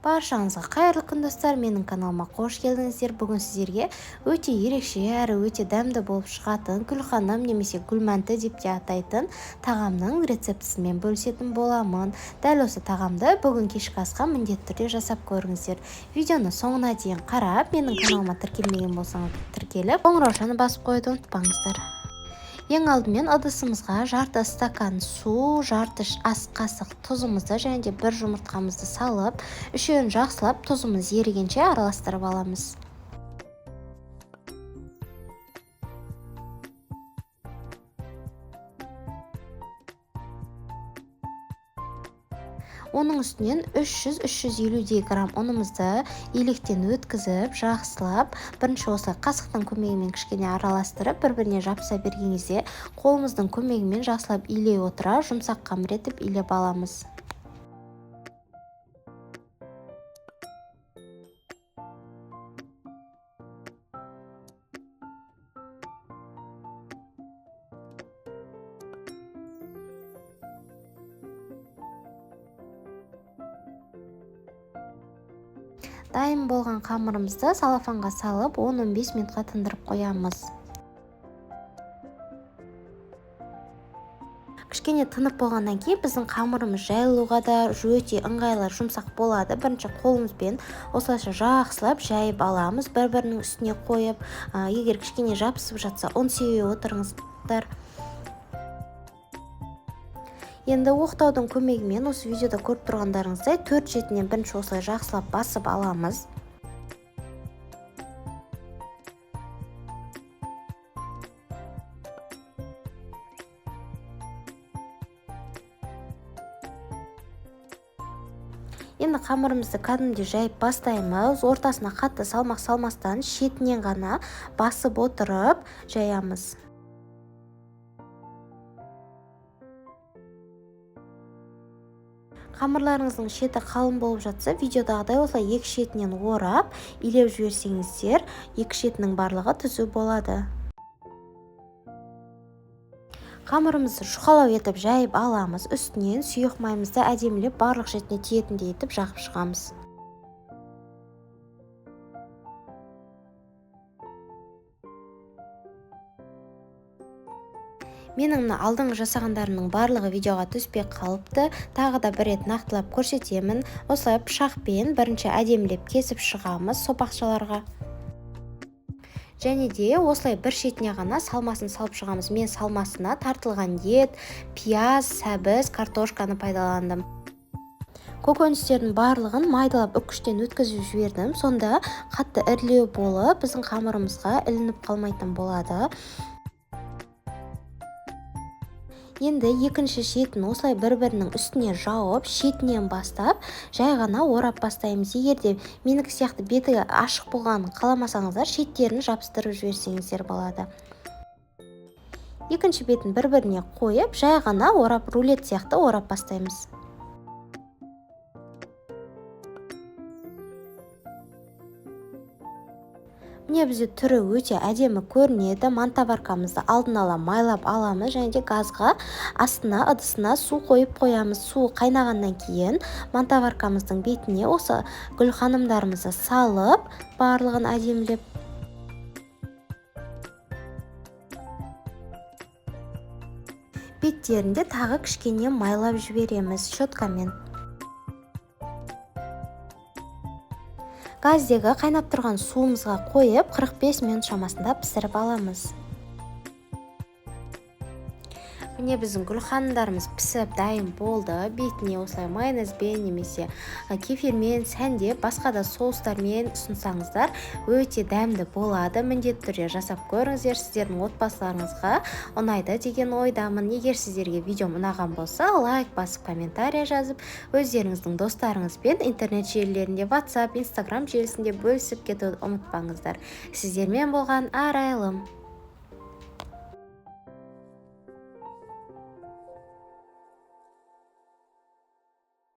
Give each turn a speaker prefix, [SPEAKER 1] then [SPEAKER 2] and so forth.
[SPEAKER 1] Баршаңызға қайырлы күн, достар! Менің каналыма қош келдіңіздер. Бүгін сіздерге өте ерекше әрі өте дәмді болып шығатын гүлханым немесе гүлмәнті деп те атайтын тағамның рецептісімен бөлісетін боламын. Дәл осы тағамды бүгін кешкі асқа міндетті түрде жасап көріңіздер. Видеоны соңына дейін қарап, менің каналыма тіркелмеген болсаңыз тіркеліп, қоңыраушаны басып қоюды ұмытпаңыздар. Ең алдымен ыдысымызға жарты стакан су, жарты ас қасық тұзымызды және де бір жұмыртқамызды салып, үшеуін жақсылап тұзымыз ерігенше араластырып аламыз. Оның үстінен 300-350 грамм ұнымызды електен өткізіп, жақсылап, бірінші осылай қасықтың көмегімен кішкене араластырып, бір-біріне жабыса берген кезде қолымыздың көмегімен жақсылап илей отыра, жұмсақ қамыр етіп илеп аламыз. Дайын болған қамырымызды салафанға салып, 10-15 минутқа тындырып қоямыз. Кішкене тынып болғаннан кейін біздің қамырымыз жайылуға да өте ыңғайлы, жұмсақ болады. Бірінші қолымызбен осылайша жақсылап жайып аламыз, бір-бірінің үстіне қойып, егер кішкене жабысып жатса, ұн себе отырыңыздар. Енді оқтаудың көмегімен осы видеода көріп тұрғандарыңыздай төрт шетінен бірінші осылай жақсылап басып аламыз. Енді қамырымызды кәдімгідей жайып бастаймыз. Ортасына қатты салмақ салмастан шетінен ғана басып отырып жаямыз. Қамырларыңыздың шеті қалың болып жатса, видеодағыдай осылай екі шетінен орап, илеп жіберсеңіздер, екі шетінің барлығы түзу болады. Қамырымызды жұқалау етіп жайып аламыз. Үстінен сұйық майымызды әдемілеп барлық шетіне тиетіндей етіп жағып шығамыз. Менің мына алдыңғы жасағандарымның барлығы видеоға түспей қалыпты. Тағы да бір рет нақтылап көрсетемін. Осылай пышақпен бірінші әдемілеп кесіп шығамыз сопақшаларға. Және де осылай бір шетіне ғана салмасын салып шығамыз. Мен салмасына тартылған ет, пияз, сәбіз, картошканы пайдаландым. Көкөністердің барлығын майдалап үккіштен өткізіп жібердім. Сонда қатты ірілеу болып, біздің қамырымызға ілініп қалмайтын болады. Енді екінші шетін осылай бір-бірінің үстіне жауып, шетінен бастап, жай ғана орап бастаймыз. Егер де менікі сияқты беті ашық болғанын қаламасаңыздар, шеттерін жабыстырып жіберсеңіздер болады. Екінші бетін бір-біріне қойып, жай ғана орап, рулет сияқты орап бастаймыз. Міне бізде түрі өте әдемі көрінеді. Мантоваркамызды алдын ала майлап аламыз және де газға астына ыдысына су қойып қоямыз. Су қайнағаннан кейін мантоваркамыздың бетіне осы гүлханымдарымызды салып, барлығын әдемілеп беттерінде тағы кішкене майлап жібереміз щеткамен. Газдегі қайнап тұрған суымызға қойып, 45 минут шамасында пісіріп аламыз. Міне біздің гүлханымдарымыз пісіп дайын болды. Бетіне осылай майонезбен немесе кефирмен сәндеп, басқа да соустармен ұсынсаңыздар өте дәмді болады. Міндетті түрде жасап көріңіздер, сіздердің отбасыларыңызға ұнайды деген ойдамын. Егер сіздерге видеом ұнаған болса, лайк басып, комментария жазып, өздеріңіздің достарыңызбен интернет желілерінде, WhatsApp, Instagram желісінде бөлісіп кетуді ұмытпаңыздар. Сіздермен болған Арайлым.